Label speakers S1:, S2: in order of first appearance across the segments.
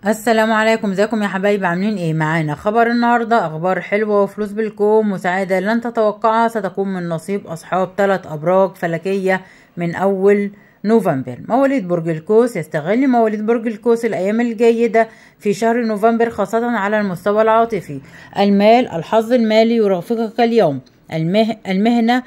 S1: السلام عليكم، ازيكم يا حبايبي؟ عاملين ايه؟ معانا خبر النهارده، اخبار حلوه وفلوس بالكوم وسعاده لن تتوقعها ستكون من نصيب اصحاب 3 ابراج فلكيه من اول نوفمبر. مواليد برج القوس، يستغل مواليد برج القوس الايام الجيده في شهر نوفمبر خاصه على المستوى العاطفي. المال، الحظ المالي يرافقك اليوم. المهنه،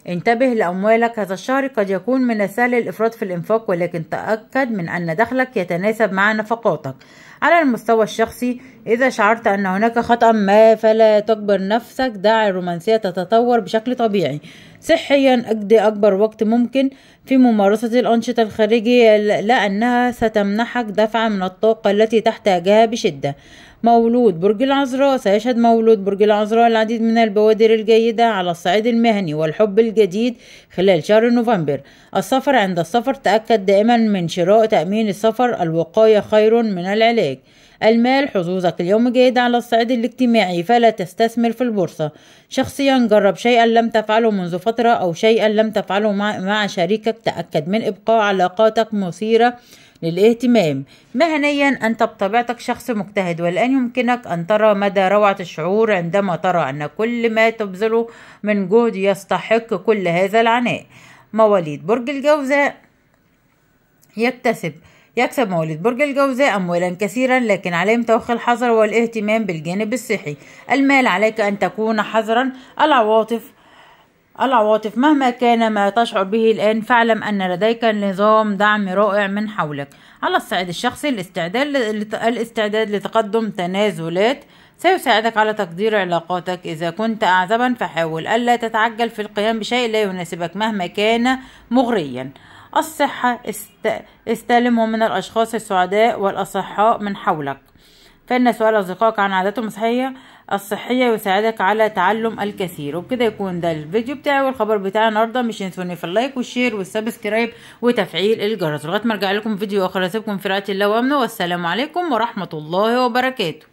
S1: انتبه لأموالك، هذا الشهر قد يكون من السهل الإفراط في الإنفاق، ولكن تأكد من أن دخلك يتناسب مع نفقاتك. على المستوى الشخصي، إذا شعرت أن هناك خطأ ما فلا تجبر نفسك، دع الرومانسية تتطور بشكل طبيعي. صحيا، أقضي أكبر وقت ممكن في ممارسة الأنشطة الخارجية لأنها ستمنحك دفعة من الطاقة التي تحتاجها بشدة. مولود برج العذراء، سيشهد مولود برج العذراء العديد من البوادر الجيدة على الصعيد المهني والحب الجديد خلال شهر نوفمبر. السفر، عند السفر تأكد دائما من شراء تأمين السفر، الوقاية خير من العلاج. المال، حظوظك اليوم جيد على الصعيد الاجتماعي فلا تستثمر في البورصة. شخصيا، جرب شيئا لم تفعله منذ فترة أو شيئا لم تفعله مع شريكك، تأكد من إبقاء علاقاتك مثيرة للاهتمام. مهنيا، أنت بطبيعتك شخص مجتهد، والآن يمكنك أن ترى مدى روعة الشعور عندما ترى أن كل ما تبذله من جهد يستحق كل هذا العناء. مواليد برج الجوزاء، يكسب مواليد برج الجوزاء أموالا كثيرا، لكن عليهم توخي الحذر والاهتمام بالجانب الصحي. المال، عليك أن تكون حذرا. العواطف مهما كان ما تشعر به الآن، فاعلم أن لديك نظام دعم رائع من حولك. على الصعيد الشخصي، الاستعداد لتقدم تنازلات سيساعدك على تقدير علاقاتك. إذا كنت أعزبا فحاول ألا تتعجل في القيام بشيء لا يناسبك مهما كان مغريا. الصحة، استلمه من الأشخاص السعداء والأصحاء من حولك، فإن سؤال أصدقائك عن عاداتهم الصحية يساعدك على تعلم الكثير. وبكده يكون ده الفيديو بتاعي والخبر بتاعي النهارده. مش تنسوني في اللايك والشير والسبسكرايب وتفعيل الجرس لغاية ما ارجع لكم فيديو آخر. اسيبكم في رعاية الله وأمنه، والسلام عليكم ورحمة الله وبركاته.